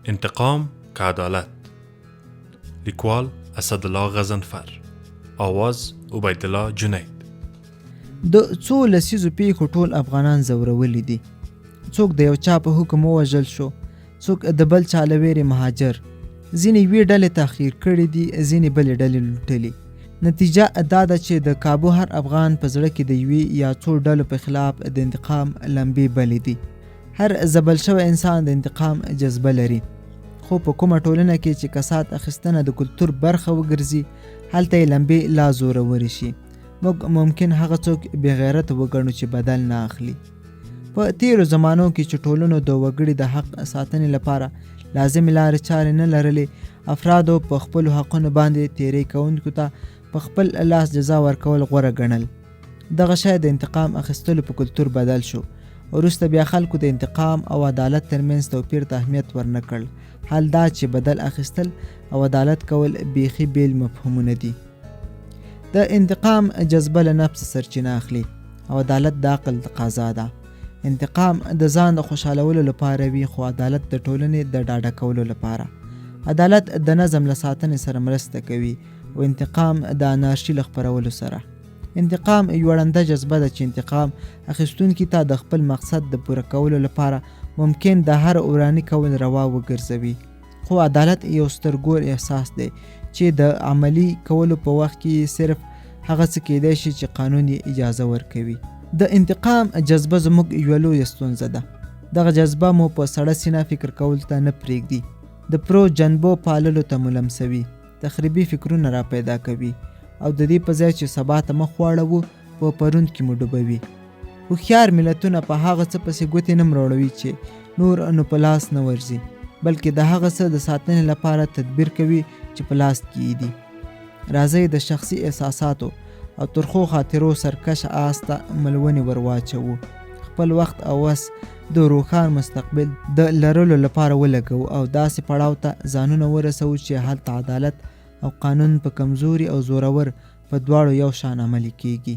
انتقام که عدالت؟ لیکوال اسدالله غضنفر، آواز عبیدالله جنید. د څو لسیزو پیښو ټول افغانان ځورولي دي. څوک د یو چا په حکم ووژل شو، څوک د بل چا له ویرې مهاجر، ځینې یوې ډلې تحقیر کړي دي، ځینې بلې ډلې لوټلي. نتیجه دا ده چې د کابو هر افغان په زړه کې د یوې یا څو ډلو په خلاف د انتقام لمبې بلې دي. هر ځبل شوی انسان د انتقام جذبه لري، خو په کومه ټولنه کې چې کسات اخیستنه د کلتور برخه وګرځي، هلته یې لمبې لا زورورې شي. موږ ممکن هغه څوک بې غیرته وګڼو چې بدل نه اخلي. په تیرو زمانو کې چې ټولنو د وګړي د حق ساتنې لپاره لازمې لارې چارې نه لرلې، افرادو په خپلو حقونو باندې تیری کوونکو ته په خپل لاس جزا ورکول غوره ګڼل. دغه شی د انتقام اخیستلو په کلتور بدل شو. وروسته بیا خلکو د انتقام او عدالت ترمنځ توپیر ته اهمیت ورنه کړ، حال دا چې بدل اخیستل او عدالت کول بیخي بیل مفهومونه دي. د انتقام جذبه له نفسه سرچینه اخلي او عدالت د عقل تقاضا ده. انتقام د ځان د خوشحالولو لپاره وي، خو عدالت د ټولنې د ډاډه کولو لپاره. عدالت د نظم له ساتنې سره مرسته کوي او انتقام د انارشي له خپرولو سره. انتقام یوه ړنده جذبه ده چې انتقام اخیستونکي ته د خپل مقصد د پوره کولو لپاره ممکن د هر وراني کول روا وګرځوي. خو عدالت یو سترګور احساس دی چې د عملي کولو په وخت کې یې صرف هغه څه کېدای شي چې قانون یې اجازه ورکوي. د انتقام جذبه زموږ یوه لویه ستونزه ده. دغه جذبه مو په سړه سینه فکر کولو ته نه پرېږدي، د پرو جنبو پاللو ته مو لمسوي، تخریبي فکرونه را پیدا کوي او د دې په ځای چې سبا ته مخ واړوو، په پرون کې مو ډوبوي. هوښیار ملتونه په هغه څه پسې ګوتې نه مروړوي چې نور نو په لاس نه ورځي، بلکې د هغه څه د ساتنې لپاره تدبیر کوي چې په لاس کې یې دي. راځئ د شخصي احساساتو او ترخو خاطرو سرکش آس ته ملونې ور واچوو، خپل وخت او وس د روښان مستقبل د لرلو لپاره ولګوو او داسې پړاو ته ځانونه ورسوو چې هلته عدالت او قانون په کمزوري او زورور په دواړو یو شان عملي کېږي.